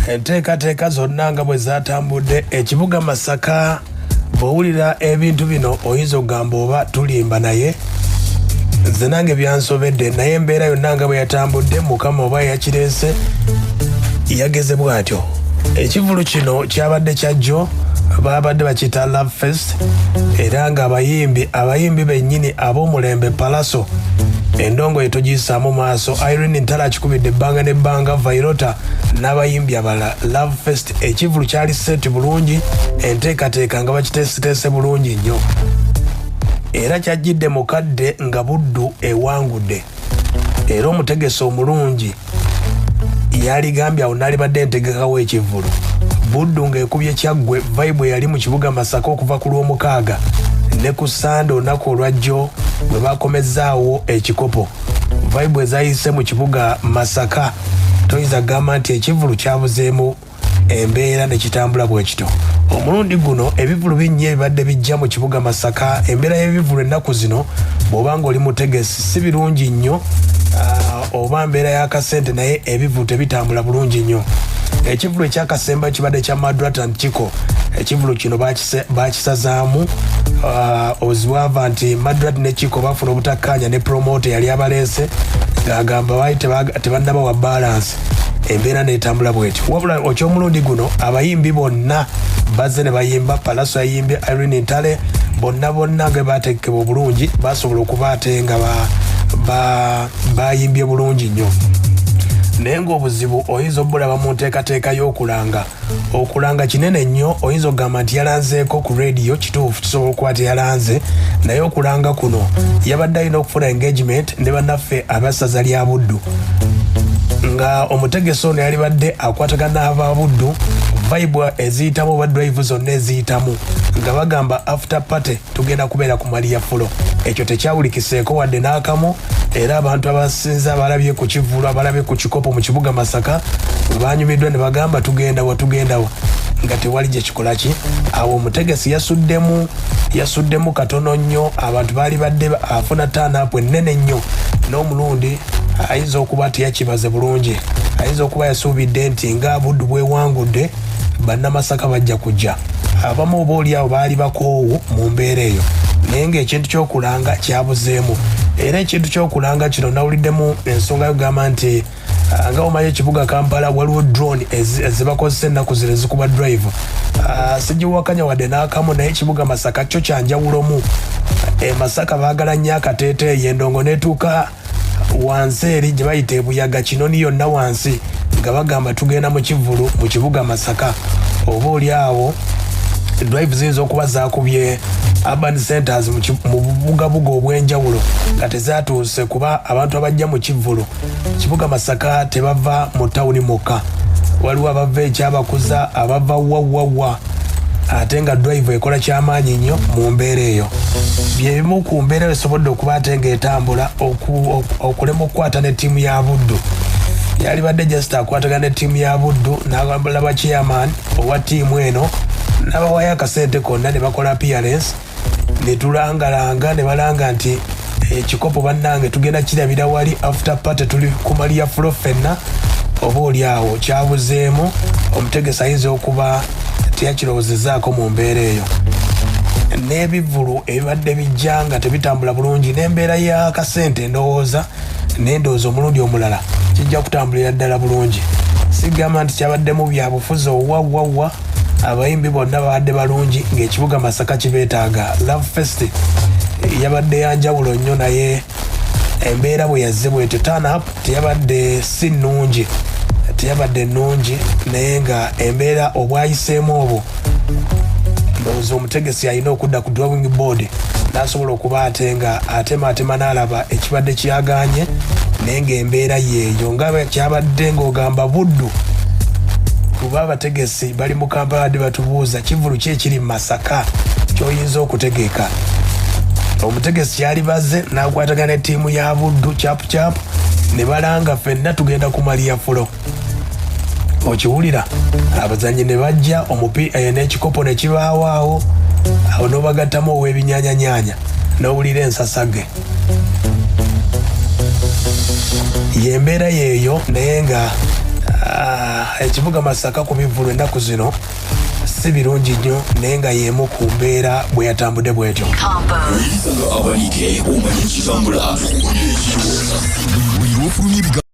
Enteekateeka zonna nga bwe zatambudde ekibuga Masaka, bw'owulira ebintu bino oyinza okugamba oba tulimba, naye nze nange byansobedde. Naye embeera yonna nga bwe yatambudde, Mukama oba yakireese yageze bw'atyo. Ekivulu kino kyabadde kyajjo, babadde bakiyita Love Fest, era nga abayimbi bennyini ab'omulembe. Palaso endongo ye togiyisaamu maaso, Irene Ntale akikubidde ebbanga n'ebbanga, Vyroota n'abayimbi abalala. Love Fest, ekivulu kyali set bulungi, enteekateeka nga bakiteeseteese bulungi nnyo, era kyajjidde mu kadde nga Buddu ewangudde. Era omutegesi omulungi yaligambye awo nalibadde ntegekawo ekivulu Buddu ng'ekubye Kyaggwe. Vibe yali mu kibuga Masaka okuva ku Lwomukaaga ne ku Sande, olunaku olwajjo bwe bakomezzaawo ekikopo. Vibe ezayise mu kibuga Masaka, toyinza kugamba nti ekivulu kyabuzeemu embeera nekitambula bwe kityo. Omulundi guno ebivulu bingi ebibadde bijja mu kibuga Masaka. Embeera y'ebivulu ennaku zino, bw'oba nga oli mutegesi, si birungi nnyo, oba mbeera y'akasente, naye ebivulu tebitambula bulungi nnyo. Ekivulu ekyakasemba kibadde kya Madrat and Chiko. Ekivulu kino bakisazaamu ozibwava nti Madrat ne Chiko bafuna obutakkaanya ne promoter yali abaleese, ng'agamba baali tebannabawa balance. Embeera netambula bwetyo. Wabula okyomulundi guno abayimbi bonna bazze ne bayimba. Palaso yayimbye, Irene Ntale, bonna bonna nga bategekebwa obulungi, basobola okuba ate nga bayimbye bulungi nnyo. Naye ng'obuzibu oyinza obulaba mu nteekateeka y'okulanga. Okulanga kinene nnyo. Oyinza okugamba nti yalanzeeko ku rediyo, kituufu, kisobola okuba ti yalanze, naye okulanga kuno yabadde alina okufuna engagement ne bannaffe abassaza lya Buddu, nga omutegesi ono yalibadde akwatagana n'aba Buddu. Vibe eziyitamu oba drive zonna eziyitamu nga bagamba after party tugenda kubeera ku Maria Flo, ekyo tekyawulikiseeko wadde n'akamu. Era abantu abasinze abalabye ku kivulu, abalabye ku kikopo mu kibuga Masaka, banyumiddwa ne bagamba tugendawa, tugendawa, nga tewali gye kikola ki. Awo omutegesi yasuddemu katono nnyo. Abantu baali badde afuna turn-up ennene nnyo. N'omulundi ayinza okuba teyakibaze bulungi, ayinza okuba yasuubidde nti nga Buddu bwewangudde, Bannamasaka bajja kujja abamu, oba oli awo baali bakoowu mu mbeera eyo. Naye ng'ekintu ky'okulanga kyabuzeemu. Era ekintu ky'okulanga kino nawuliddemu ensonga yogamba nti nga omanyi ekibuga Kampala waliwo drone ezibakozesa ennaku zino ezikuba drive. Sigiwakanya wadde n'akamu, naye ekibuga Masaka kyo kyanjawulomu. E Masaka baagala nnyo akateeteeyi, endongo netuuka wansi eri gye bayita ebuyaga Kinoni yonna wansi, nga bagamba tugenda mu kivulu mu kibuga Masaka. Oba oli awo drive ziyinza okuba zakubye urban centers mu bubugabuga obw'enjawulo nga tezatuuse, kuba abantu abajja mu kivulu kibuga Masaka tebava mu tawuni mwokka. Waliwo abava ekyabakuza, abava wawawa, ate nga drive ekola kyamaanyi nnyo mu mbeera eyo. Byebimu ku mbeera esobodde okuba ate ng'etambula okulema okukwata ne ttiimu ya Buddu. Yalibadde just akwatagana ne ttiimu ya Buddu n'alaba chairman owa ttiimu eno n'abawayo akasente konna ne bakola appearance ne tulangalanga ne balanga nti ekikopo bannange tugenda kirabira wali, after party tuli ku Maria Flo ffenna. Oba oli awo kyabuzeemu, omutegesi ayinza okuba teyakirowoozezaako mu mbeera eyo. N'ebivulu ebibadde bijja nga tebitambula bulungi n'embeera y'akasente, ndowooza nendowooza omulundi omulala kijja kutambulira ddala bulungi. Sigamba nti kyabaddemu byabufuzi owawawa. Abayimbi bonna babadde balungi, ng'ekibuga Masaka kibeetaaga. Love Fest yabadde yanjawulo nnyo, naye embeera bwe yazze bwetyo, turn-up teyabadde si nnungi, teyabadde nnungi. Naye nga embeera obwayiseemu obwo, ndowooza omutegesi alina okudda ku drawing board n'asobola okuba ate nga atemaatema n'alaba ekibadde kyaganye. Naye ng'embeera yeeyo nga kyabadde ng'ogamba Buddu, kuba abategesi bali mu Kampala dde batubuuza kivulu ki ekiri mu Masaka ky'oyinza okutegeka. Omutegesi kyali baze n'akwatagana ne ttiimu ya Buddu capucapu ne balanga ffenna tugenda ku Maria Flo. Okiwulira, abazanyi ne bajja n'ekikopo ne kibaawo awo awo, n'obagattamu ow'ebinyaanyanyaanya n'owulira ensasage. Yembeera yeeyo, naye nga Ekibuga Masaka ku bivvulu ennaku zino si birungi nnyo, naye nga y'emu ku mbeera bwe yatambudde bwetyo. Wuliriza nga abanike, omanye ekitambula, buli lwofulumya ebigambo.